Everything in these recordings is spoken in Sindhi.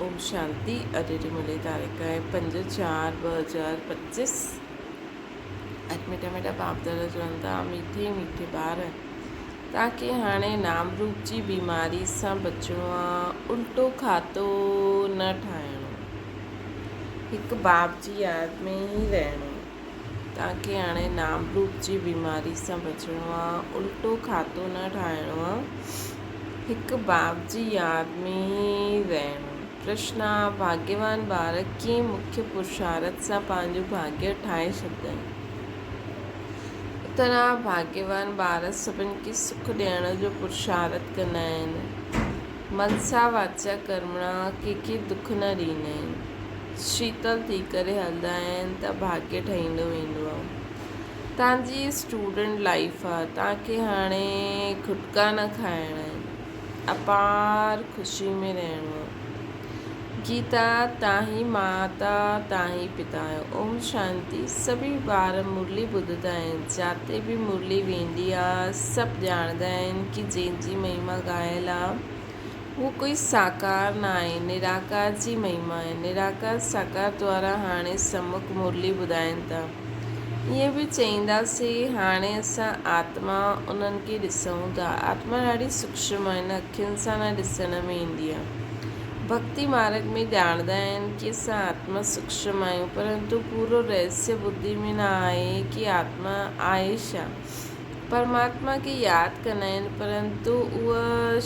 اوم شانتي اڄ جي ملي تاريخ آهي 5 4 2025 اڄ مٺا مٺا باپ دادا چون ٿا مٺي مٺي ٻار توهان کي هاڻي نام روپ جي بيماري سان بچڻو آ الٽو کاتو نه ٺاهڻو هڪ باپ جي ياد ۾ ئي رهڻو توهان کي هاڻي نام روپ جي بيماري سان بچڻو آ، الٽو کاتو نه ٺاهڻو آ، هڪ باپ جي ياد ۾ ئي رهڻو. پرشن آ، ڀاڳيوان ٻار ڪيئن مکيه پرشارٿ سان پنهنجو ڀاڳيه ٺاهي ڇڏندا آهن؟ اتر آ، ڀاڳيوان ٻار سڀن کي سک ڏيڻ جو پرشارٿ ڪندا آهن. منسا واچا ڪرمڻا ڪنهن کي دک نه ڏيندا آهن. شيتل ٿي ڪري هلندا آهن ته ڀاڳيه ٺهيندو ويندو آهي. توهان جي اسٽوڊنٽ لائيف آهي توهان کي هاڻي کٽڪا نه کائڻا آهن اپار خوشي ۾ رهڻو آهي. گيتا توهان ئي ماتا توهان ئي پتا آهيو. اوم شانتي سڀئي ٻار مرلي ٻڌندا آهن جاتي به مرلي ويندي آهي سڀ ڄاڻندا آهن ڪي جنهن جي مهما ڳايل آهي هو ڪوئي ساڪار نه آهي، نراڪار جي مهما آهي. نراڪار ساڪار دوارا هاڻي سمک مرلي ٻڌائين ٿا. ائين به چئينداسين، هاڻي اسان آتما انهن کي ڏسون ٿا. آتما ڏاڍي سوڪشم آهي، نه اکين سان نه ڏسڻ ۾ ايندي آهي. ڀڳتي مارڳ ۾ ڄاڻندا آهن ڪي اسان آتما سوڪشم آهيون، پرنتو پورو رهسيه ٻڌي ۾ نه آهي ڪي آتما آهي ڇا؟ پرماتما کي ياد ڪندا آهن پرنتو اهو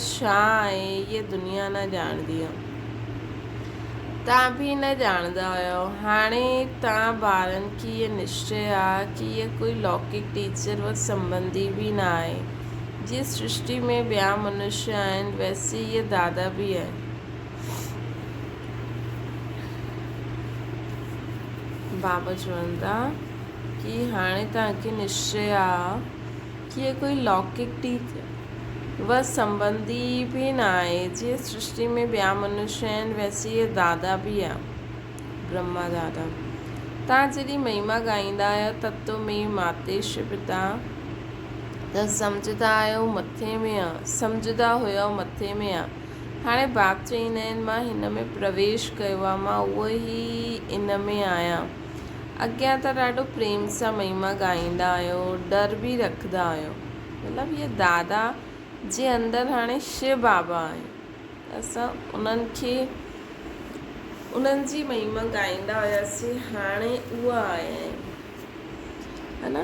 ڇا آهي هيء دنيا نه ڄاڻندي آهي. توهان به نه ڄاڻندا هيو. هاڻي توهان ٻارن کي هيء نشچي آهي ڪي هيء ڪوئي لوڪڪ ٽيچر و سنٻنڌي به نه آهي. جيئن سرشٽي ۾ ٻيا منشيه آهن ويسي هيء دادا به آهي. بابا چون ٿا. ڪي هاڻي توهان کي نشچي آ ڪي هيء ڪوئي لوڪڪ ٽيچ و سنٻنڌي به نه آهي. جيئن سرشٽي ۾ ٻيا منشيه آهن ويسي هيء دادا به آ، برهما دادا. توهان جڏهن مهما ڳائيندا آهيو تتو ۾ ماتيش پتا ته سمجهندا آهيو مٿي ۾ آ، سمجهندا هيؤ مٿي ۾ آ. هاڻي باپ چئيندا آهن مان هن ۾ پرويش ڪيو آ، مان اهو ئي ان ۾ آهيان. اڳيان ته ڏاڍو پريم سان مهما ڳائيندا آهيو، ڊر به رکندا آهيو. مطلب هيء دادا جي اندر هاڻي شو بابا آهي ته اسان انهن کي انهن جي مهما ڳائيندا هياسين، هاڻي اها آيا آهن. ها نه؟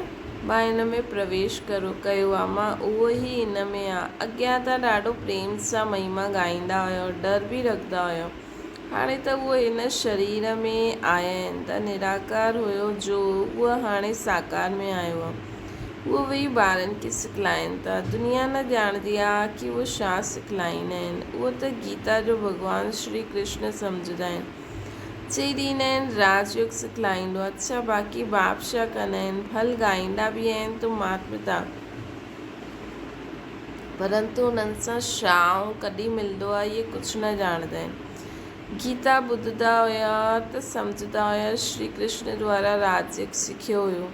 مان ان ۾ پرويش ڪرو ڪيو آ، مان اهو ئي ان ۾ آ. اڳيان ته ڏاڍو پريم سان مهما ڳائيندا هيو، ڊر به رکندا هيو. هاڻي ته اهي هن شرير ۾ آيا آهن ته نراڪار هيو جو اهو هاڻي ساڪار ۾ آيو آهي. اهو ويهي ٻارن کي سکلائين ٿا. دنيا نه ڄاڻندي آهي ڪي اهو ڇا سکلائيندا آهن. اهو ته گيتا جو ڀڳوان شري ڪرشن سمجهندا آهن. چئي ڏيندا آهن راج يوگ سکلائيندو آهي. اڇا باقي باپ ڇا ڪندا آهن. ڀل ڳائيندا به آهن ته مات پتا. پرنتو انهن سان ڇا ۽ ڪڏهن ملندو آهي، اهي ڪجهه نه ڄاڻندا آهن. گيتا ٻڌندا هيا ته سمجهندا هيا شري ڪرشن دوارا راجيگ سکيو هيو،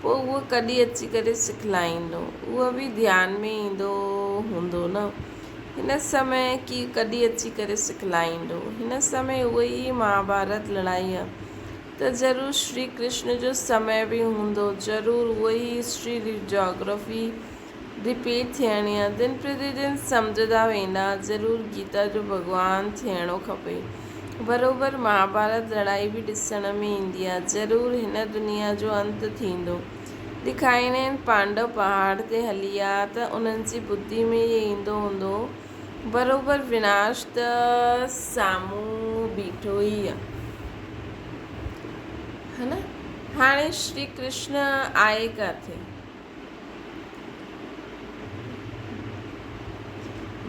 پوء اهو ڪڏهن اچي ڪري سکلائيندو؟ اهو به ڌيان ۾ ايندو هوندو نه؟ هن سمي ڪي ڪڏهن اچي ڪري سکلائيندو؟ هن سمي اهو ئي مهاڀارت لڙائي آهي. ته ضرور شري ڪرشن جو سمي به هوندو، ضرور اهو ئي هسٽري جاگرافي رپيٽ ٿيڻي آ، دن پرتي دن سمجهندا ويندا، ضرور گيتا جو ڀڳوان ٿيڻو کپي، بروبر مهاڀارت لڙائي به ڏسڻ ۾ ايندي آ، ضرور هن دنيا جو انت ٿيندو، ڏکائيندا آهن پانڊو پهاڙ تي هلي آ ته انهن جي ٻڌي ۾ اهي ايندو هوندو، بروبر وناش ته سامهون بيٺو ئي آ. ها نه؟ هاڻي شري ڪرشن آهي ڪاٿي؟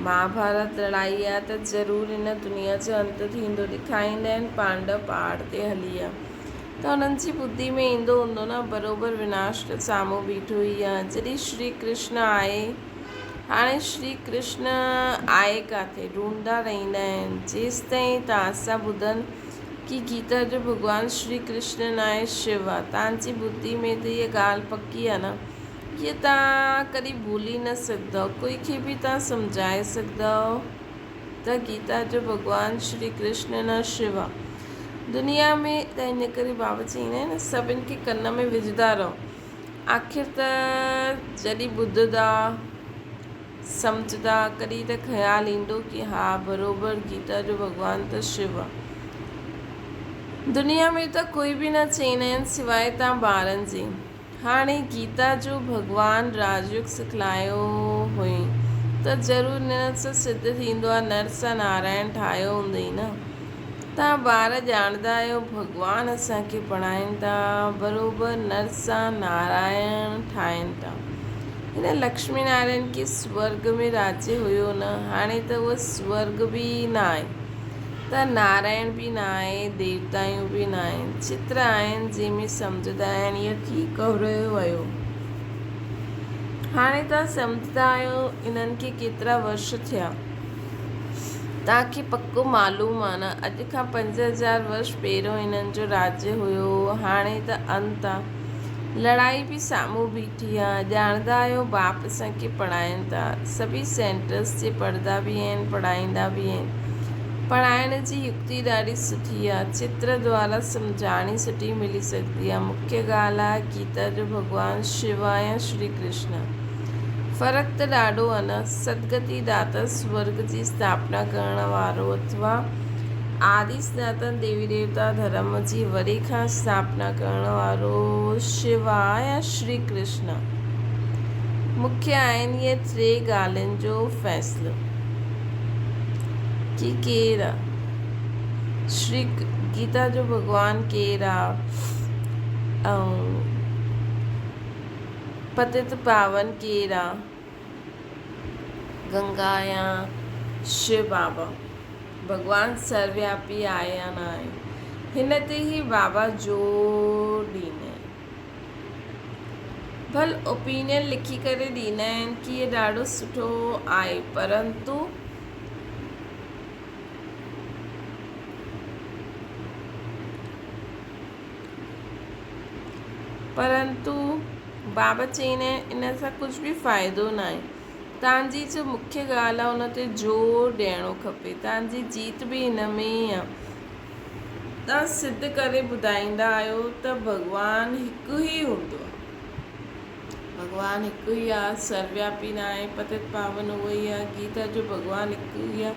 مهاڀارت لڙائي آ ته ضرور هن دنيا جو انت ٿيندو. ڏکائيندا آهن پانڊو پهاڙ تي هلي آ ته انهن جي ٻڌي ۾ ايندو هوندو نه بروبر وناش ته سامهون بيٺو ئي آ. جڏهن شري ڪرشن آهي. هاڻي شري ڪرشن آهي ڪاٿي؟ ڍونڍندا رهندا آهن، جيستائين توهان سان ٻڌن ڪي گيتا جو ڀڳوان شري ڪرشن ناهي شو آ. توهان جي ٻڌي ۾ ته هيء ڳالهه پڪي آ نه. هيء توهان ڪڏهن ڀولي نه سگهندؤ. ڪوئي کي به توهان سمجهائي سگهندؤ. ته گيتا جو ڀڳوان شري ڪرشن نه شو آ دنيا ۾ ته ان ڪري بابا چئيندا آهن نه سڀن کي ڪن ۾ وجهندا رهو آخر ته جڏهن ٻڌندا سمجهندا ڪڏهن ته خيال ايندو ڪي ها بروبر گيتا جو ڀڳوان ته شو آ. دنيا ۾ ته ڪوئي به نه چئيندا آهن سواء تان ٻارن جي. هاڻي گيتا جو ڀڳوان راجيوگ سکلايو هئين ته ضرور انهن سان سڌ ٿيندو آ نر سان نارائڻ ٺاهيو هوندئي نه. تان ٻار ڄاڻندا آهيو ڀڳوان اسان کي پڙهائين ٿا بروبر نر سان نارائڻ ٺاهين ٿا. هن لڪشمي نارائڻ کي سورڳ ۾ راجيه هيو نه، هاڻي ته اهو سورڳ به نه آهي ته نارائڻ به نه آهي، ديوتائون به نه آهن، چتر آهن جنهن ۾ سمجهندا آهن اهو ٺيڪ ڪريو ويو. هاڻي توهان سمجهندا آهيو انهن کي ڪيترا ورش ٿيا؟ توهان کي پڪو معلوم آهي نه، اڄ کان 5000 ورش پهريون انهن جو راجيه هيو، هاڻي ته انت آ. لڙائي به سامهون بيٺي آ. ڄاڻندا آهيو باپ اسان کي پڙهائين ٿا. سڀئي سينٽرس تي پڙهندا به آهن پڙهائيندا به آهن. پڙهائڻ جي يڪتي ڏاڍي سٺي آ. چتر دوارا سمجهاڻي سٺي ملي سگهندي آ. مکيه ڳالهه آ گيتا جو ڀڳوان شو آ يا شري ڪرشن. فرق ته ڏاڍو آ نه. سدگتي داتا سورڳ جي اسٿاپنا ڪرڻ وارو اٿوا آدي سناتن ديوي ديوتا ڌرم جي وري کان اسٿاپنا ڪرڻ وارو شو آ يا شري ڪرشن؟ مکيه آهن اهي ٽي ڳالهين جو فيصلو ڪي ڪير آ؟ شري گيتا جو ڀڳوان ڪير آ؟ ۽ پتت پاون ڪير آ؟ گنگا يا شو بابا ڀڳوان سروياپي آهي يا نه آهي؟ هن تي هي بابا زور ڏيندا آهن. ڀل اوپينين لکي ڪري ڏيندا آهن ڪي هي ڏاڍو سٺو آهي پرنتو پرنتو بابا چئيندا آهن ان سان ڪجهه به فائدو ناهي. توهان جي جو مکيه ڳالهه آهي ان تي زور ڏيڻو کپي. توهان جي جيت به ان ۾ ئي آهي. توهان سڌ ڪري ٻڌائيندا آهيو ته ڀڳوان هڪ ئي هوندو آهي. ڀڳوان هڪ ئي آهي، سروياپي ناهي، پتت پاون اهو ئي آهي، گيتا جو ڀڳوان هڪ ئي آهي،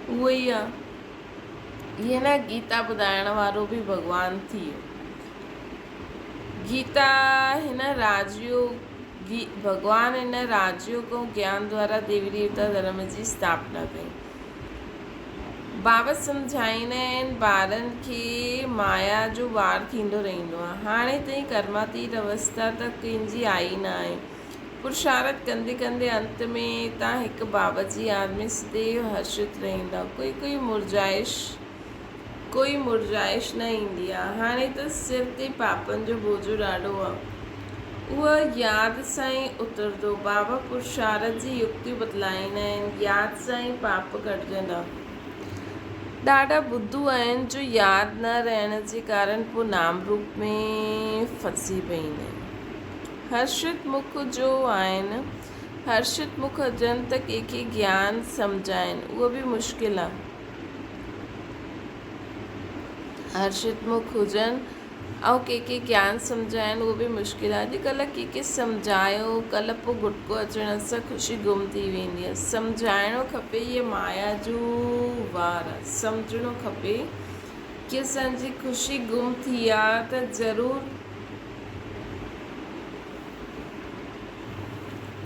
اهو ئي آهي. ائين نه گيتا ٻڌائڻ وارو به ڀڳوان ٿي ويو. گيتا هن راجيوگ ڀڳوان هن راجيوگ ۽ گيان دوارا ديوي ديوتا ڌرم جي اسٿاپنا ڪئي. بابا سمجهائيندا آهن ٻارن کي مايا جو وار ٿيندو رهندو آهي. هاڻي تائين ڪرماتيت اوستا ته ڪنهن جي آئي نه آهي. پرشارت ڪندي ڪندي انت ۾ تان هڪ بابا جي ياد ۾ سديو هرشت رهندا. ڪوئي ڪوئي مرجائش ڪوئي مرجائش نه ايندي آ. هاڻي ته سر تي پاپن جو بوجو ڏاڍو آ. اهو ياد سان ئي اترندو. بابا پرشارت جي يڪتيون بتلائيندا آهن. ياد سان ئي پاپ ڪٽجندا. ڏاڍا ٻڌو آهن جو ياد نه رهڻ جي ڪارڻ پوء نام روپ ۾ ڦسي پئيندا آهن. هرشت مک جو آهن. هرشت مک هجن ته ڪنهن کي گيان سمجهائين، اهو به مشڪل آ. هرشت مک هجن ۽ ڪنهن کي گيان سمجهائين، اهو به مشڪل آ. اڄڪلهه ڪنهن کي سمجهايو، ڪلهه پوء گٽڪو اچڻ سان خوشي گم ٿي ويندي آ. سمجهائڻو کپي، هيء مايا جو وار آ. سمجهڻو کپي ڪي اسان جي خوشي گم ٿي آ ته ضرور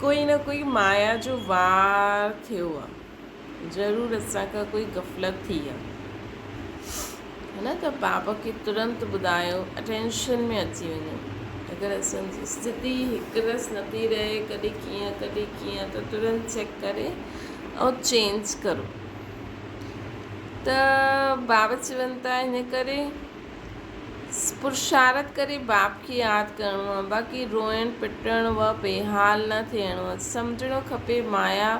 ڪوئي نه ڪوئي مايا جو وار ٿيو آ. ضرور اسان کان ڪوئي غفلت ٿي آ. نه ته بابا کي ترنت ٻڌايو اٽينشن ۾ اچي وڃو. اگر اسان جي اسٿتي هڪ رس نٿي رهي ڪڏهن ڪيئن ڪڏهن ڪيئن ته ترنت چيڪ ڪري ۽ چينج ڪرو. ته بابا چون ٿا ان ڪري پرشارت ڪري باپ کي ياد ڪرڻو آ، باقي روئڻ پٽڻ و بيحال نه ٿيڻو آ. سمجهڻو کپي مايا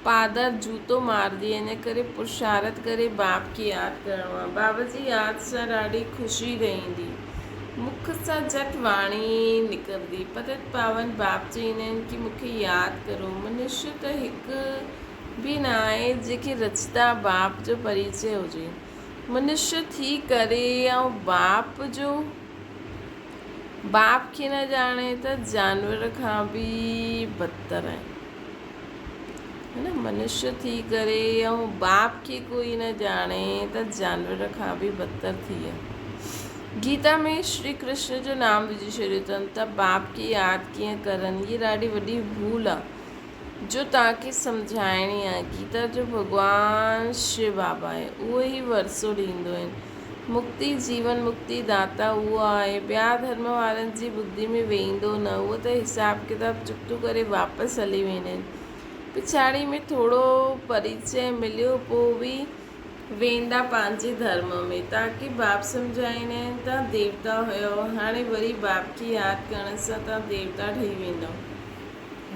پادر جوتو مارندي ان ڪري پرشارت ڪري باپ کي ياد ڪرڻو آ. بابا جي ياد سان ڏاڍي خوشي رهندي. مک سان جهٽ واڻي نڪرندي. پتت پاون باپ چئيندا آهن ڪي مون کي ياد ڪرو. منشي ته هڪ به نه آهي جنهن کي رچتا باپ جو پريچي هجي. منشيه ٿي ڪري ۽ باپ جو باپ کي نه ڄاڻي ته جانور کان به بدتر آهي. نه منشيه ٿي ڪري ۽ باپ کي ڪوئي نه ڄاڻي ته جانور کان به بدتر ٿي ويا. گيتا ۾ شري ڪرشن جو نام وجهي ڇڏيو اٿن ته باپ کي ياد ڪيئن ڪرن هي ڏاڍي وڏي ڀول آ جو توهان کي سمجهائڻي آ. گيتا جو ڀڳوان شو بابا آهي اهو ئي ورثو ڏيندو آهن. مڪتي جيون مڪتي داتا اهو آهي. ٻيا ڌرم وارن جي ٻڌي ۾ ويندو نه. اهو ته حساب ڪتاب چڪتو ڪري واپس هلي ويندا آهن. پڇاڙي ۾ ٿورو پريچئه مليو پوء به ويندا پنهنجي ڌرم ۾. تاڪي باپ سمجهائيندا آهن تان ديوتا هيؤ هاڻي وري باپ کي ياد ڪرڻ سان تان ديوتا ٺهي ويندؤ.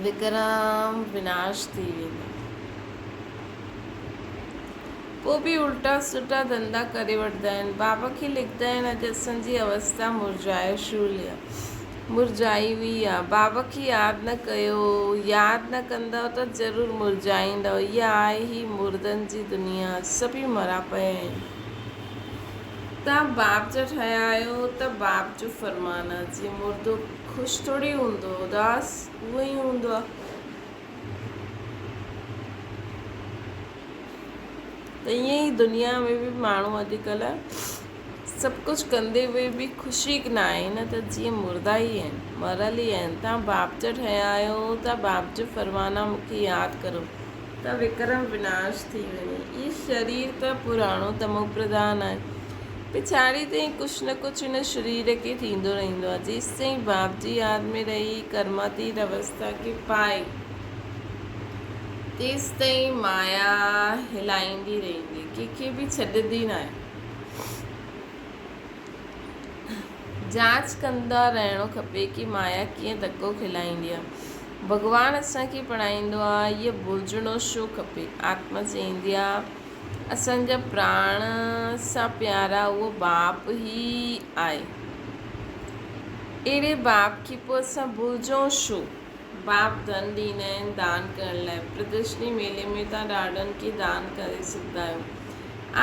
وڪرم وناش ٿي ويندو. پوء به الٽا سلٽا ڌنڌا ڪري وٺندا آهن. بابا کي لکندا آهن اڄ اسان جي اوستا مرجهائي شول يا مرجهائي وئي آ. بابا کي ياد نه ڪيو. ياد نه ڪندؤ ته ضرور مرجهائيندؤ. اها آهي هي مردن جي دنيا. سڀئي مرا پيا آهن. توهان باپ جا ٺهيا آهيو ته باپ جو فرمان آ. جيئن مردو خوش ٿوري هوندو اداس اهو ئي هوندو آ. ته ائين ئي دنيا ۾ به ماڻهو اڄڪلهه سڀ ڪجهه ڪندي هوئي به خوشي نه آهي نه ته جيئن مردا ئي آهن مرل ئي آهن تان باپ جا ٺهيا آهيو ته باپ جو فرمانا مون کي ياد ڪرو ته وڪرم وناش ٿي وڃي هي شرير ته پراڻو تمو پرڌان آهي پڇاڙي تائين ڪجهه نه ڪجهه هن شرير کي ٿيندو رهندو آهي جيستائين باپ جي ياد ۾ رهي ڪرماتيت اوستا کي پائي تيستائين مايا هلائيندي رهندي، ڪنهن کي به ڇڏندي ناهي. جاچ ڪندا رهڻو کپي ڪي مايا ڪيئن ڌڪو کلائيندي آهي. ڀڳوان اسان کي پڙهائيندو آهي، هيء ڀلجڻو ڇو کپي؟ آتما چئيندي آهي، اسان جا پراڻ سان پيارا اهو باپ ئي آهي. اهڙي باپ کي پوء اسان ڀلجون ڇو؟ باپ ڌن ڏيندا آهن دان ڪرڻ لاء. پردرشني ميلي ۾ توهان ڏاڏن کي دان ڪري سگهندا آهيو.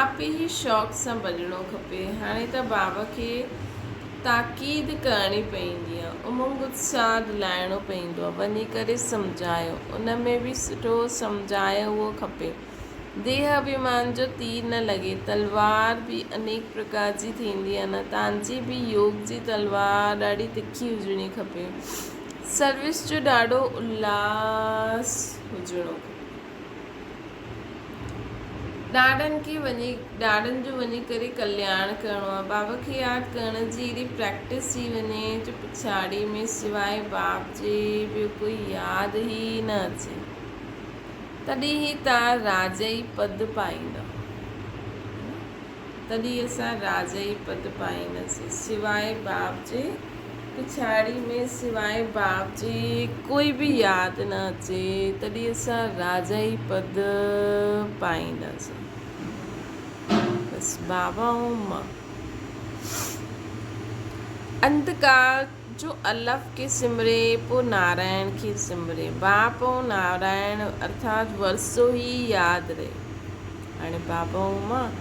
آپي هي شوق سان ڀڄڻو کپي. هاڻي ته باب کي تاڪيد ڪرڻي پئيندي آ. امنگ اتساهه ڏلائڻو پئيندو آ. وڃي ڪري سمجهايو. ان ۾ به سٺو سمجهايو اهو کپي. ديهه اڀيمان جو تير نه لڳي. تلوار به انيڪ پرڪار جي ٿيندي آ نه. تانجي به يوگ جي تلوار ڏاڍي تکي هجڻي کپي. سروس جو ڏاڍو الهاس هجڻو کپي. ڏاڏن کي وڃي ڏاڏن جو وڃي ڪري ڪلياڻ ڪرڻو آ. بابا کي ياد ڪرڻ جي اهڙي پريڪٽس ٿي وڃي جو پڇاڙي ۾ سواء باپ جي ٻيو ڪوئي ياد ئي نه اچي. تڏهن ئي تان راجئي پد پائيندا. تڏهن اسان راجئي پد پائينداسين. سواء باپ جي پڇاڙي ۾ سواء باپ جي ڪوئي به ياد نه اچي، تڏهن اسان راجائي پد پائينداسين. بس بابا ۽ مان. انڌڪار جو الف کي سمري، پوء نارائڻ کي سمري. باپ ۽ نارائڻ ارٿات ورثو ئي ياد رهي. هاڻي بابا ۽ مان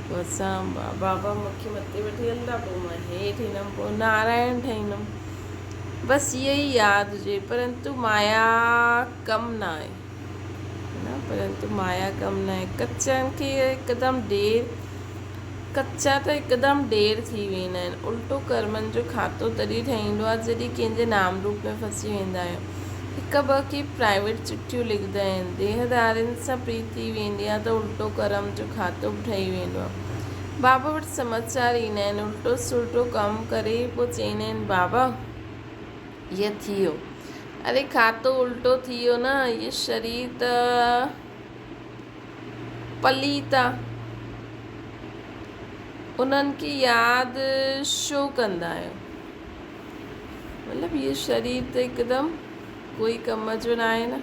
پوء اسان بابا مون کي مٿي وٺي هلندا پوء مان هيٺ ايندم پوء نارائڻ ٺهيندم بس اهو ئي ياد هجي پرنتو مايا ڪم نه آهي نه پرنتو مايا ڪم نه آهي ڪچن کي هڪدم ڍير ڪچا ته هڪدم ڍير ٿي ويندا آهن الٽو ڪرمن جو کاتو تڏهن ٺهيندو آهي جڏهن ڪنهن جي نام روپ ۾ ڦسي ويندا آهيون هڪ ٻه کي پرائيويٽ چٺيون لکندا آهن. ديهدارين سان پريت ٿي ويندي آهي ته الٽو ڪرم جو کاتو به ٺهي ويندو آهي. بابا وٽ سماچار ايندا آهن. الٽو سلٽو ڪم ڪري پوء چئيندا آهن بابا هيء ٿي ويو. اري کاتو الٽو ٿي ويو نه، هيء شرير ته پليت آ. انهن کي ياد ڇو ڪندا آهيو؟ مطلب هيء شرير ته هڪدم ڪوئي ڪم جو ناهي نه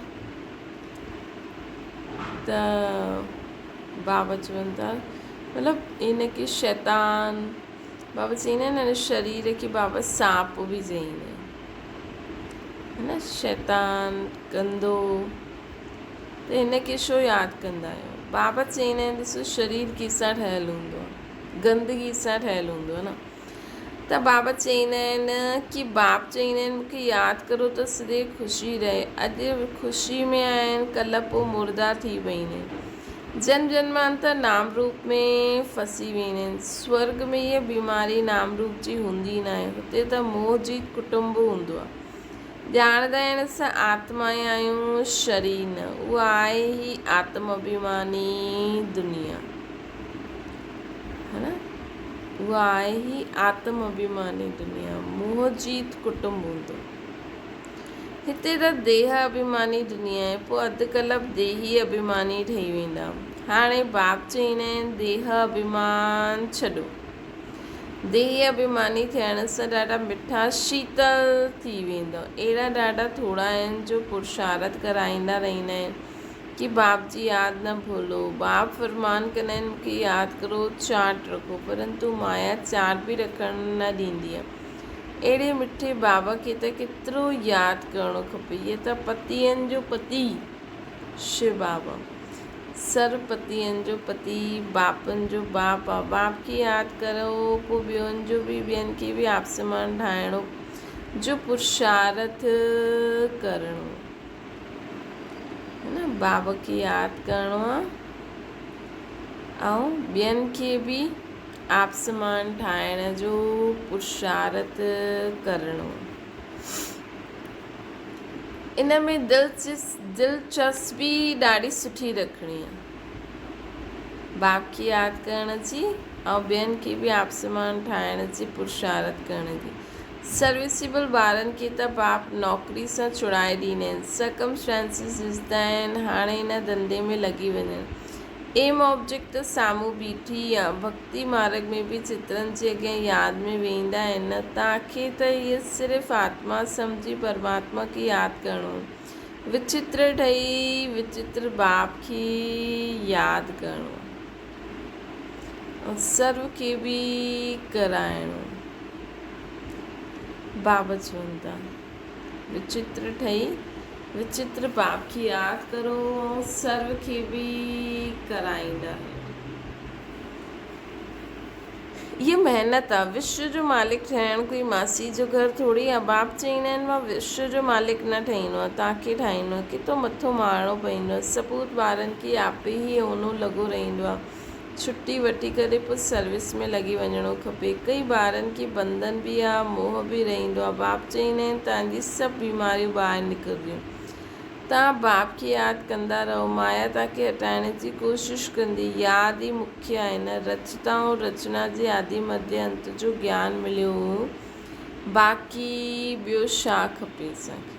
ته بابا چون ٿا مطلب هن کي شيطان بابا چئيندا آهن هن شرير کي بابا سانپ به چئيندا آهن نه شيطان گندو. ته هن کي ڇو ياد ڪندا آهيو؟ بابا چئيندا آهن ڏسو شرير ڪنهن سان ٺهيل هوندو آهي، گندگي سان ٺهيل هوندو آهي نه. ته بابا چئيندا آهن ڪي باپ چئيندا آهن مون کي ياد ڪرو ته سديو خوشي رهي. اڄ خوشي ۾ آهن ڪلهه پوء مردا ٿي ويندا آهن. جنم جنمانتر نام روپ ۾ ڦسي ويندا آهن. سورڳ ۾ هيء بيماري نام روپ جي هوندي ناهي. هتي ته موهه جيت ڪٽنب هوندو آهي. ڄاڻندا آهن اسان آتما ئي آهيون شرير نه. اها آهي ئي آتم اڀيماني دنيا. ها نه؟ اها آهي ئي آتم اڀيماني دنيا. موهه جيت ڪٽنب هوندو. هتي ته ديهه اڀيماني دنيا آهي، پوء اڌ ڪلپ ديهي اڀيماني ٺهي ويندا. هاڻي باپ چئيندا آهن ديهه اڀيمان ڇڏو. ديهي اڀيماني ٿيڻ سان ڏاڍا مٺا شيتل ٿي ويندؤ. اهڙا ڏاڍا ٿورا آهن جو پرشارٿ ڪرائيندا رهندا آهن ڪي باپ جي ياد نه ڀولو. باپ فرمان ڪندا آهن مون کي ياد ڪرو، چاٽ رکو. پرنتو مايا چاٽ به رکڻ نه ڏيندي آهي. اهڙي مٺي بابا کي ته ڪيترو ياد ڪرڻو کپي. هيء ته پتين جو پتي شو بابا. سر پتين جو پتي، باپن جو باپ آ. باپ کي ياد ڪرو، پوء ٻين جو به ٻين کي به آپ سمان ٺاهڻو جو پرشارٿ ڪرڻو. نه باب کي ياد ڪرڻو آ ۽ ٻين کي به آپ سمان ٺاهڻ جو پرشارٿ ڪرڻو. ان ۾ دلچسپي ڏاڍي سٺي رکڻي آ. باپ کي ياد ڪرڻ جي ۽ ٻين کي به آپ سمان ٺاهڻ جي پرشارٿ ڪرڻ جي. سروسيبل ٻارن کي ته باپ نوڪري سان ڇڙائي ڏيندا آهن. سرڪمسٽانسز ڏسندا آهن هاڻي ان ڌنڌي ۾ لڳي وڃن. ايم آبجيڪٽ ته سامهون بيٺي ئي آ. ڀڳتي مارڳ ۾ به چترن جي اڳيان ياد ۾ ويهندا آهن نه. توهان کي ته هيء صرف آتما سمجهي پرماتما کي ياد ڪرڻو آهي. وچتر ٺهي وچتر باپ کي ياد ڪرڻو آهي ۽ سرو کي به ڪرائڻو آهي. بابا چون ٿا. وچتر ٺهي وچتر باپ کي ياد ڪرو ۽ سرو کي به ڪرائيندا آهيو. هيء محنت آ. وشو جو مالڪ ٺهڻ ڪوئي ماسي جو گهر ٿوري آ. باپ چئيندا آهن مان وشو جو مالڪ نه ٺهيندو آهيان، توهان کي ٺاهيندو آهيان. ڪيترو مٿو مارڻو پوندو آ. سپوت ٻارن کي آپي ئي اونو لڳو رهندو آ. ڇٽي وٺي ڪري پوء سروس ۾ لڳي وڃڻو کپي. ڪئي ٻارن کي بنڌن به آ، موهه به رهندو آ. باپ چئيندا آهن توهان جي سڀ بيماريون ٻاهر نڪرنديون. توهان باپ کي ياد ڪندا رهو. مايا توهان کي هٽائڻ جي ڪوشش ڪندي. ياد ئي مکيه آهي نه. رچتا ۽ رچنا جي آدي مڌيه انت جو گيان مليو هو. باقي ٻيو ڇا کپي اسان کي.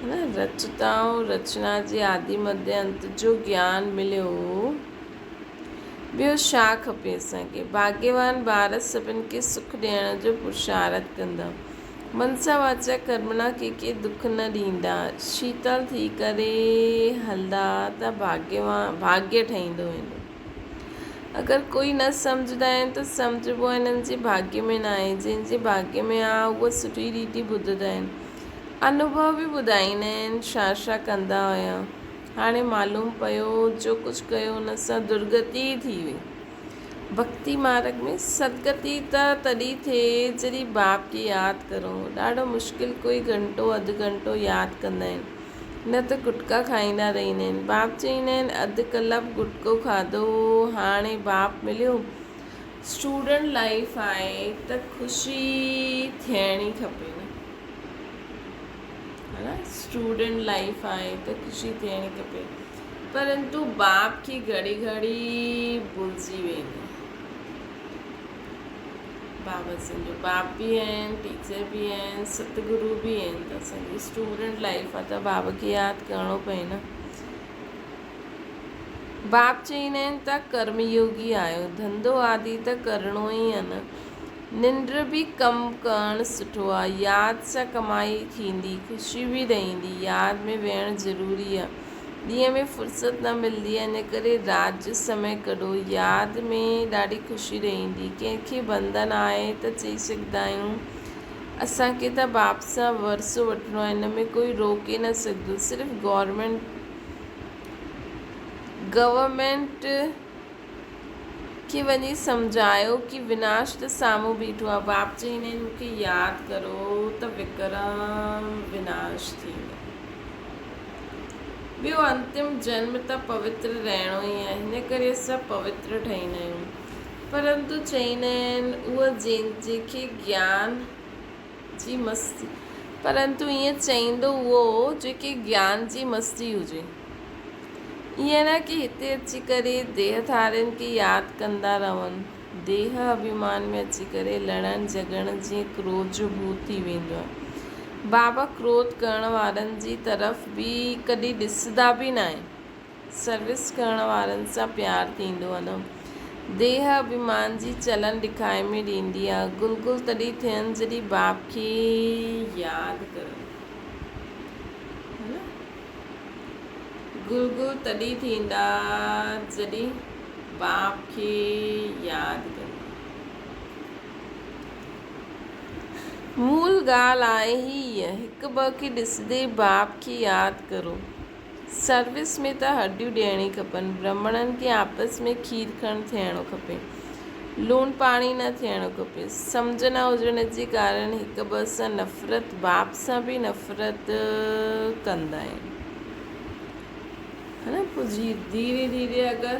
نه رچتا ۽ رچنا جي آدي مڌيه انت جو گيان مليو هو. ٻيو ڇا کپي اسان کي؟ ڀاڳيوان ٻار سڀن کي سک ڏيڻ جو پرشارٿ ڪندا. منسا واچا ڪرمڻا ڪنهن کي دک نه ڏيندا. شيتل ٿي ڪري هلندا ته ڀاڳيه ٺهيندو ويندو. اگر ڪوئي نه سمجهندا آهن ته سمجهبو آهي هنن جي ڀاڳيه ۾ ناهي. جنهن جي ڀاڳيه ۾ آهي اهي سٺي ريتي ٻڌندا آهن. انوڀو به ٻڌائيندا آهن ڇا ڇا ڪندا هيا. هاڻي معلوم پيو جو ڪجهه ڪيو ان سان درگتي ئي ٿي وئي. ڀڳتي مارڳ ۾ سدگتي ته تڏهن ٿئي جڏهن باپ کي ياد ڪرون. ڏاڍو مشڪل ڪوئي گهنٽو اڌ گهنٽو ياد ڪندا آهن. نه ته گٽڪا کائيندا رهندا آهن. باپ چئيندا آهن اڌ ڪلاڪ گٽڪو کاڌو هو هاڻي باپ مليو. اسٽوڊنٽ لائيف آهي ته خوشي ٿيڻي کپي نه. ها نه اسٽوڊنٽ لائيف آهي ته خوشي ٿيڻي کپي پرنتو باپ کي گهڙي گهڙي ڀلجي ويندو. بابا اسان جو باپ به آهن ٽيچر به آهن ست گرو به آهن ته اسان جي اسٽوڊنٽ لائيف آهي ته بابا کي ياد ڪرڻو پئي نه. باپ چئيندا آهن ته ڪرم يوگي آهيو ڌنڌو آدي ته ڪرڻو ئي آهي نه. ننڊ به ڪم ڪرڻ سٺو آهي ياد سان ڪمائي ٿيندي خوشي به رهندي ياد ۾ ويهڻ ضروري آهي. ڏينهن ۾ فرصت نه ملندي آهي ان ڪري رات جو سمي ڪڍو. ياد ۾ ڏاڍي خوشي رهندي. ڪنهن کي بنڌن آهي ته چئي سگهندا آهيون اسان کي ته باپ سان ورثو وٺڻو آهي ان ۾ ڪوئي روڪي نه سگهندو. صرف گورنمينٽ گورنمينٽ کي وڃي سمجهايو ڪي وناش ته سامهون بيٺو آهي. باپ چئيندا آهن مون کي ياد ڪرو ته وڪرم وناش ٿيندو. ٻيو انتم جنم ته پوتر رهڻو ئي آهي، هن ڪري اسان پوتر ٺهيندا آهيون. پرنتو چئيندا آهن اهو جنهن کي گيان جي مستي پرنتو ائين چئيندو اهو جنهن کي گيان جي مستي هجي. ائين نه ڪي هتي اچي ڪري ديهه ڌارين کي ياد ڪندا رهن. ديهه اڀيمان ۾ اچي ڪري لڙڻ جهڳڙڻ جيئن ڪروڌ جو ڀوت ٿي ويندو آهي. بابا ڪروڌ ڪرڻ وارن جي طرف به ڪڏهن ڏسندا به ناهن. سروس ڪرڻ وارن سان پيار ٿيندو آ نه. ديهه اڀيمان جي چلن ڏکائي ۾ ڏيندي آ. گل گل تڏهن ٿين جڏهن باپ کي ياد ڪرن. ها نه. گل گل تڏهن ٿيندا جڏهن باپ کي ياد ڪندا. مول ڳالهه آهي هيء، هڪ ٻه کي ڏسندي باپ کي ياد ڪرو. سروس ۾ ته هڏيون ڏيڻي کپن. برهمڻن کي آپس ۾ کير کڻ ٿيڻو کپي. لوڻ پاڻي نه ٿيڻو کپي. سمجهه نه هجڻ جي ڪارڻ هڪ ٻئي سان نفرت، باپ سان به نفرت ڪندا آهن. ها نه پوء جي ڌيري ڌيري اگر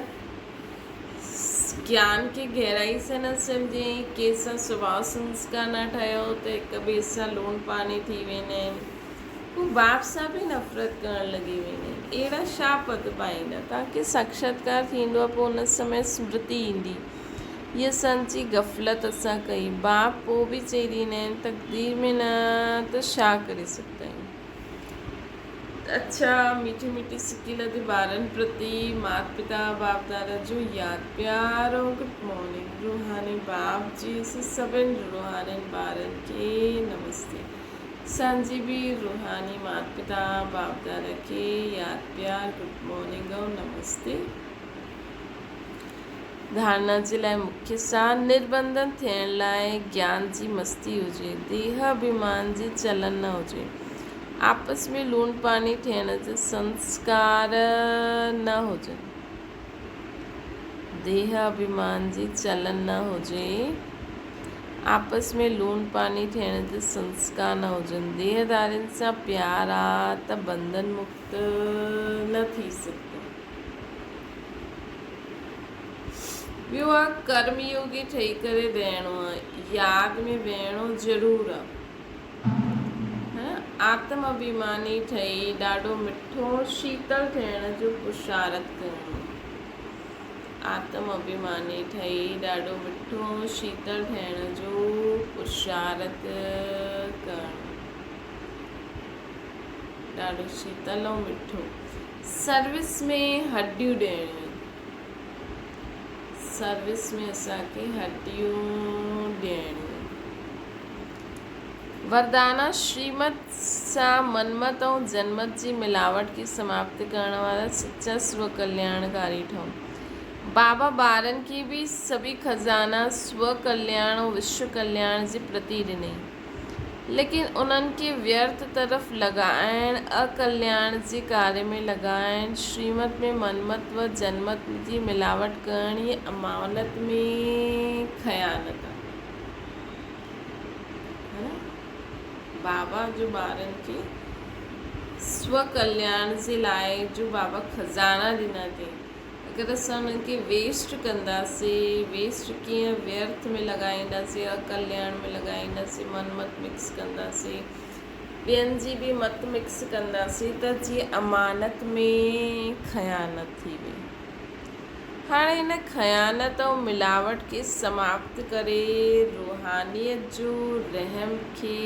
گيان کي گهرائي سان نه سمجهي ۽ ڪنهن سان سڀاء سنسڪار نه ٺهيو ته هڪ ٻئي سان لوڻ پاڻي ٿي ويندا آهن. هو باپ سان به نفرت ڪرڻ لڳي ويندا آهن. اهڙا ڇا پد پائيندا؟ توهان کي ساکشاتڪار ٿيندو آهي، پوء ان سمي سمرتي ايندي. هيء سنچي غفلت اسان ڪئي. باپ پوء به چئي ڏيندا آهن، تقدير ۾ نه ته ڇا ڪري سگهندا آهيون. اڇا ميٺي ميٺي سڪي لڌي ٻارن پرتي مات پتا باپ دادا جو ياد پيار ۽ گڊ مارننگ روحاني باپ جي سڀن روحانين ٻارن کي نمستي. اسان جي به روحاني مات پتا باپ دادا کي ياد پيار گڊ مارننگ ۽ نمستي. ڌارنا جي لاء مکيه سار نربنڌن ٿيڻ لاء گيان جي مستي هجي، ديهه اڀيمان جي چلن نه هجي، آپس ۾ لوڻ پاڻي ٿيڻ جا سنسڪار نه هجن، ديهه اڀيمان جي چلن نه هجي. آپس ۾ لوڻ پاڻي ٿيڻ جا سنسڪار نه هجن. ديهه ڌارين سان پيار آ ته بنڌن مڪت نه ٿي سگهندو. ٻيو آ ڪرم يوگي ٺهي ڪري رهڻو آ. ياد ۾ ويهڻو ضرور آ. آتم اڀيماني ٺهي ڏاڍو مٺو شيتل ٿيڻ جو پرشارٿ ڪرڻو. آتم اڀيماني ٺهي ڏاڍو مٺو شيتل ٺهڻ جو پرشارٿ ڪرڻ. ڏاڍو شيتل ۽ مٺو. سروس ۾ هڏيون ڏيڻيون آهن. سروس ۾ اسان کي هڏيون ڏيڻيون آهن. وردانا شريمت سان منمت ۽ جنمت جي ملاوٽ کي سماپت ڪرڻ وارا سچا سو ڪلياڻڪاري ٺهو. بابا ٻارن کي به سڀئي خزانا سو ڪلياڻ ۽ وشو ڪلياڻ جي پرتي ڏنائين. ليڪن انهن کي ويرٿ طرف لڳائڻ، اڪلياڻ جي ڪاري ۾ لڳائڻ، شريمت ۾ منمت و جنمت جي ملاوٽ ڪرڻ هي امانت ۾ خيانت آهي. بابا جو ٻارن کي سو ڪلياڻ جي لاء جو بابا خزانا ڏنا اٿئي اگر اسان انهن کي ويسٽ ڪنداسي ويسٽ ڪيئن ويرٿ ۾ لڳائينداسي اڪلياڻ ۾ لڳائينداسي من مت مڪس ڪنداسي ٻين جي به مت مڪس ڪنداسي ته جيئن امانت ۾ خيانت ٿي وئي. هاڻي هن خيانت ۽ ملاوٽ کي سماپت ڪري روحانيت جو رحم کي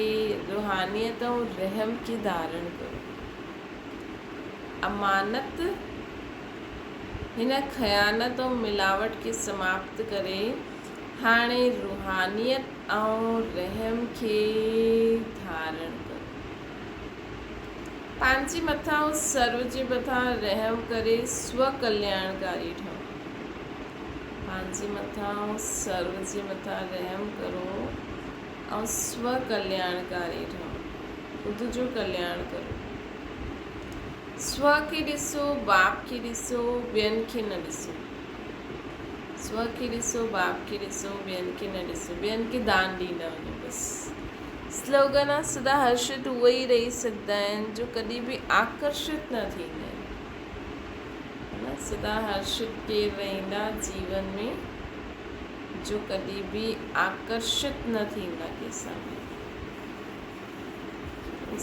روحانيت ۽ رحم کي ڌارڻ ڪريو. امانت هن خيانت ۽ ملاوٽ کي سماپت ڪري هاڻي روحانيت ۽ رحم کي ڌارڻ ڪريو. پنهنجي مٿان ۽ سرو جي مٿان رحم ڪري سو ڪلياڻڪاري ٺهو. پنهنجي مٿان ۽ سرو جي مٿان رحم ڪرو ۽ سو ڪلياڻڪاري ٺهو. خود جو ڪلياڻ ڪرو. سو کي ڏسو، باپ کي ڏسو، ٻين کي نه ڏسو. سو کي ڏسو، باپ کي ڏسو، ٻين کي نه ڏسو. ٻين کي دان ڏيندا وڃو بس. سلوگن آ سدا هرشت اهي ئي رهي سگهندا آهن جو ڪڏهن به آڪرشت نه ٿيندا آهن. نه سدا هرشت ڪير رهندا جيون ۾ جو ڪڏهن به آڪرشت نه ٿيندا ڪنهن سان به.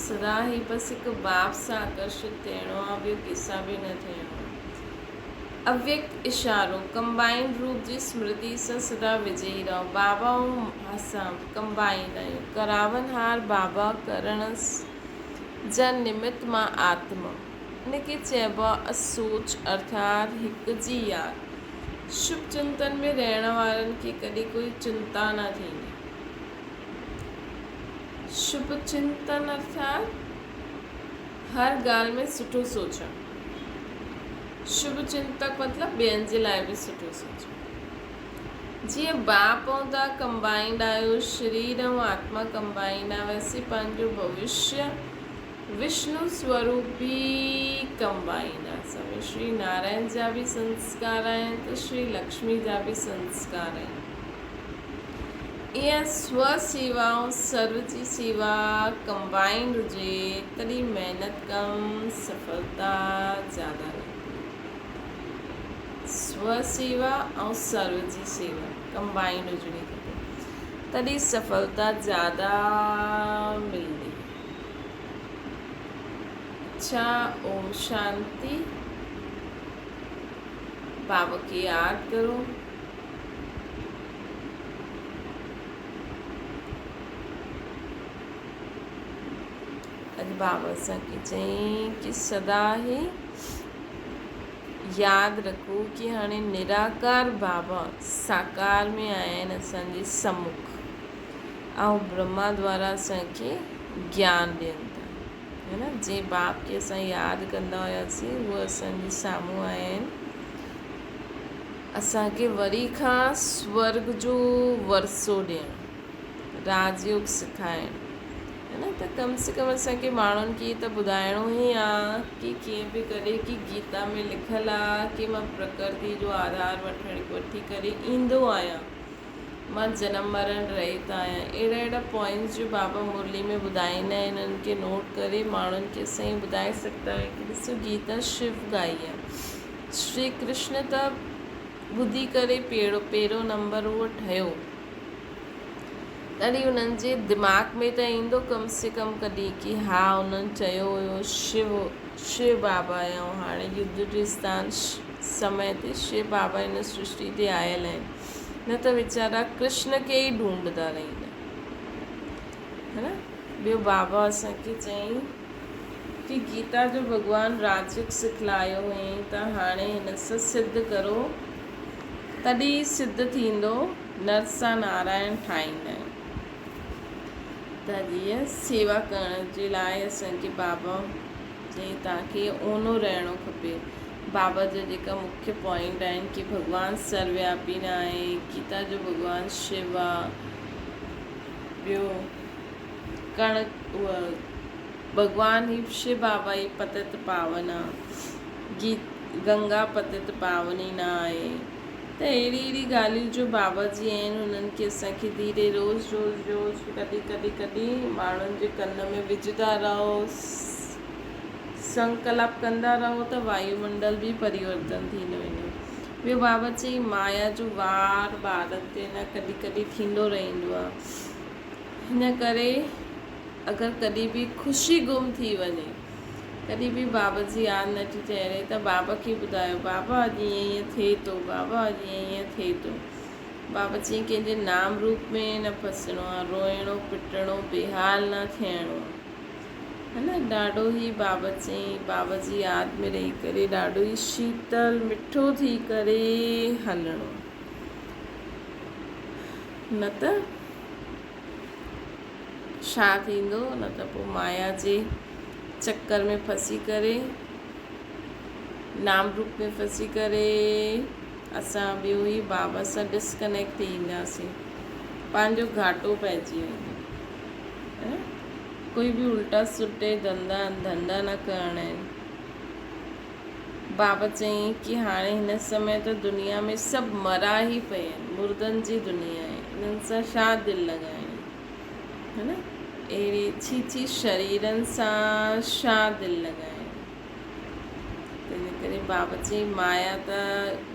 سدا هي بس هڪ باپ سان آڪرشت ٿيڻو آ ٻيو ڪنهن سان به نه ٿيڻو آ. اويڪت اشارو، ڪمبائينڊ روپ جي سمرتي سان سدا وجئي رهو. بابا ۽ اسان ڪمبائينڊ آهيون. ڪراونهار بابا ڪرڻ جا نمت مان آتما. ان کي چئبو آ اسوچ ارٿات هڪ جي ياد. شڀ چنتن ۾ رهڻ وارن کي ڪڏهن ڪوئي چنتا نه ٿيندي. شڀ چنتن ارٿات هر ڳالهه ۾ سٺو سوچڻ. شڀ چنتڪ مطلب ٻين جي لاء به سٺو سوچڻ. جيئن باپ ۽ توهان ڪمبائينڊ آهيو، شرير ۽ آتما ڪمبائينڊ آهي، ويسي پنهنجو ڀوشيه وشنو سوروپ به ڪمبائينڊ آهي. سوين شري نارائڻ جا به سنسڪار آهن ته شري لڪشمي جا به سنسڪار آهن. ايئن سو سيوا ۽ سرو جي سيوا ڪمبائينڊ هجي تڏهن محنت ڪم سڦلتا زياده ملندي. سو سيوا ۽ سرو جي سيوا ڪمبائينڊ هجڻي کپي تڏهن سڦلتا زياده ملندي. اڇا اوم شانتي. بابا کي ياد ڪرو. اڄ بابا اسان کي چيائين ڪي سدا هي ياد رکو ڪي هاڻي نراڪار بابا ساڪار ۾ آيا آهن اسان جي سمک ۽ برهما دوارا اسان کي گيان ڏين ٿا هي نه جنهن باپ کي اسان ياد ڪندا هياسين اهو اسان جي سامهون آيا آهن اسان کي وري کان سورڳ جو ورثو ڏيڻ، راج يوگ سکائڻ، هي نه ته ڪم سي ڪم اسان کي ماڻهن کي ته ٻڌائڻو ئي آ ڪي ڪيئن به ڪري ڪي گيتا ۾ لکيل آ ڪي مان پرڪرتي جو آڌار وٺڻ وٺي ڪري ايندو آهيان مان جنم مرڻ رهت آهيان اهڙا اهڙا پوائنٽس جو بابا مرلي ۾ ٻڌائيندا آهن انهن کي نوٽ ڪري ماڻهن کي اسان ائين ٻڌائي سگهندا آهيون ڪي ڏسو گيتا شو گائي آ شري ڪرشن ته ٻڌي ڪري پيڙو پهريون نمبر اهو ٺهيو تڏهن انهن جي دماغ ۾ ته ايندو ڪم سي ڪم ڪڏهن ڪي ها انهن چيو هيو شو شو بابا ۽ هاڻي يڌ ٽرستان سمي تي شو بابا هن سرشٽي تي آيل آهن نه ته ويچارا ڪرشن کي ئي ڍونڍدا رهندا هي نه ٻيو بابا اسان کي چيائين ڪي گيتا جو ڀڳوان راجيوگ سکلايو هئائين ته هاڻي هن سان سڌ ڪرو تڏهن ئي سڌ ٿيندو نر سان نارائڻ ٺاهيندا آهن ته جيئن سيوا ڪرڻ جي لاء اسان کي بابا چيائين توهان کي اونو رهڻو کپي بابا جا جيڪا مکيه پوائنٽ آهن ڪي ڀڳوان سروياپي نه آهي گيتا جو ڀڳوان شو آ ٻيو ڪڻڪ اها ڀڳوان هي شو بابا هي پتت پاون آ گيت گنگا پتت پاوني نه آهي ته اهڙي اهڙي ڳالهيون جو بابا جي آهن انهن کي اسان کي ڌيري روز روز روز ڪڏهن ڪڏهن ڪڏهن ماڻهن جي ڪن ۾ وجهندا رهو سنڪلپ ڪندا رهو ته وايومنڊل به پريورتن ٿيندو ويندو ٻيو بابا چئي مايا جو وار ٻارن تي نه ڪڏهن ڪڏهن ٿيندو رهندو آ هن ڪري اگر ڪڏهن به خوشي گم ٿي وڃي، ڪڏهن به بابا جي ياد نه ٿي ٺهري ته بابا کي ٻڌايو، بابا اڄ ائين ائين ٿئي ٿو، بابا اڄ ائين ائين ٿئي ٿو. بابا چيائين ڪنهن جي نام روپ ۾ نه ڦسڻو آ، روئڻو پٽڻو، بيحال نه ٿيڻو آ. هي نه ڏاڍو ئي بابا چيائين بابا جي ياد ۾ رهي ڪري ڏاڍو ئي شيتل مٺو ٿي ڪري هلڻو آ. نه ته ڇا ٿيندو نه ته پوء مايا جي چڪر ۾ ڦسي ڪري نام روپ ۾ ڦسي ڪري اسان ٻيو ئي بابا سان ڊسڪنيڪٽ ٿي اينداسين پنهنجو گهاٽو پئجي ويندو ڪوئي به الٽا سلٽي ڌنڌا ڌنڌا نه ڪرڻا آهن. بابا چيائين ڪي هاڻي هن سمي ته دنيا ۾ سڀ مرا ئي پيا آهن، مردن جي دنيا آهي، انهن سان ڇا دل لڳائڻي هي نه؟ اهڙي ڇي ڇي شريرن سان ڇا دل لڳائڻي؟ تنهن ڪري بابا چيائين مايا ته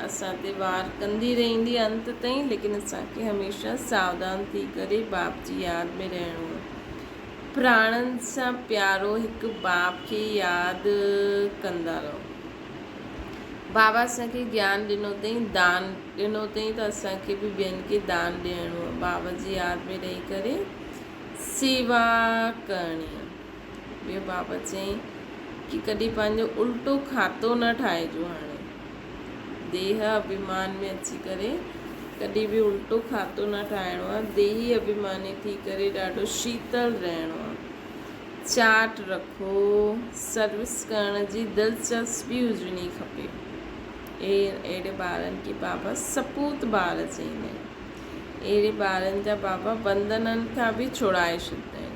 اسان تي وار ڪندي رهندي انت تائين، ليڪن اسان کي هميشه ساوڌان ٿي ڪري باپ جي ياد ۾ رهڻو آهي. پراڻن سان پيارو هڪ باپ کي ياد ڪندا رهو. بابا اسان کي گيان ڏنو اٿئي، دان ڏنو اٿئي ته اسان کي به ٻين کي دان ڏيڻو آهي. بابا جي ياد ۾ رهي ڪري سيوا ڪرڻي آهي. ٻيو بابا چيائين ڪي ڪڏهن پنهنجو الٽو کاتو نه ٺاهجو هاڻي. ديهه اڀيمان ۾ اچي ڪري ڪڏهن به الٽو کاتو نه ٺاهڻو آهي. ديهي اڀيماني ٿي ڪري ڏاڍو شيتل رهڻو آهي. چاٽ رکو، سروس ڪرڻ جي دلچسپي هجڻي کپي. اهڙي ٻارن کي بابا سپوت ٻار چئيندا آهن. اهڙي ٻارن جا بابا بنڌنن کان به ڇڙائي ڇڏيندا آهن.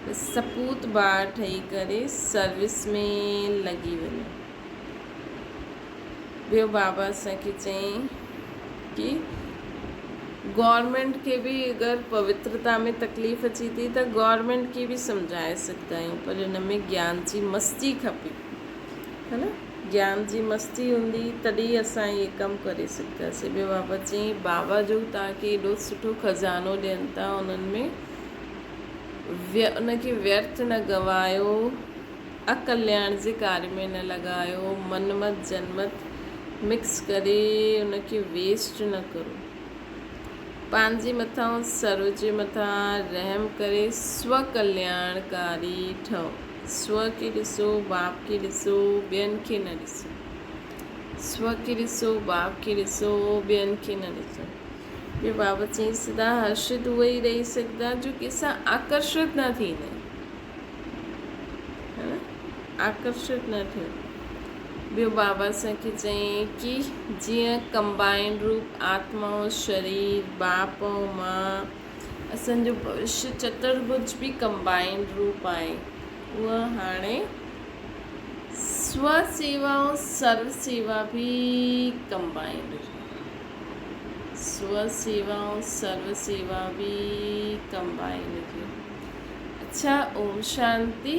ته سپوت ٻار ٺهي ڪري سروس ۾ لڳي وڃو. ٻيو بابا اسان کي چيائين ڪي گورنمينٽ کي به اگر پوترتا ۾ تڪليف اچي ٿي ته گورنمينٽ کي به سمجهائي سگهندا آهيون پر ان ۾ گيان جي مستي کپي ها نه گيان جي مستي هوندي تڏهن اسان اهي ڪم ڪري سگهنداسين ٻيو بابا چيائين بابا جو توهان کي ايڏو سٺو خزانو ڏين ٿا انهن ۾ ان کي ويرٿ نه گنوايو اڪلياڻ جي ڪاري ۾ نه لڳايو، من مت جن مت مڪس ڪري ان کي ويسٽ نه ڪرو. پنهنجي مٿان سرو جي مٿان رحم ڪري سو ڪلياڻ ڪاري ٺهو. سو کي ڏسو، باپ کي ڏسو، ٻين کي نه ڏسو. سو کي ڏسو، باپ کي ڏسو، ٻين کي نه ڏسو. ٻيو بابا چيائين سدا هرشت اهي ئي رهي سگهندا جو ڪنهن سان آڪرشت نه ٿيندا آهن. آڪرشت نه ٿيو. ٻيو بابا اسان کي چيائين ڪي جيئن ڪمبائنڊ روپ آتما ۽ شرير، باپ ۽ مان، اسان جو ڀوشيه چترڀج به ڪمبائنڊ روپ آهي. اهو هاڻي سو سيوا ۽ سرو سيوا به ڪمبائنڊ هجي. سو سيوا ۽ سرو سيوا به ڪمبائنڊ هجي. اڇا اوم شانتي.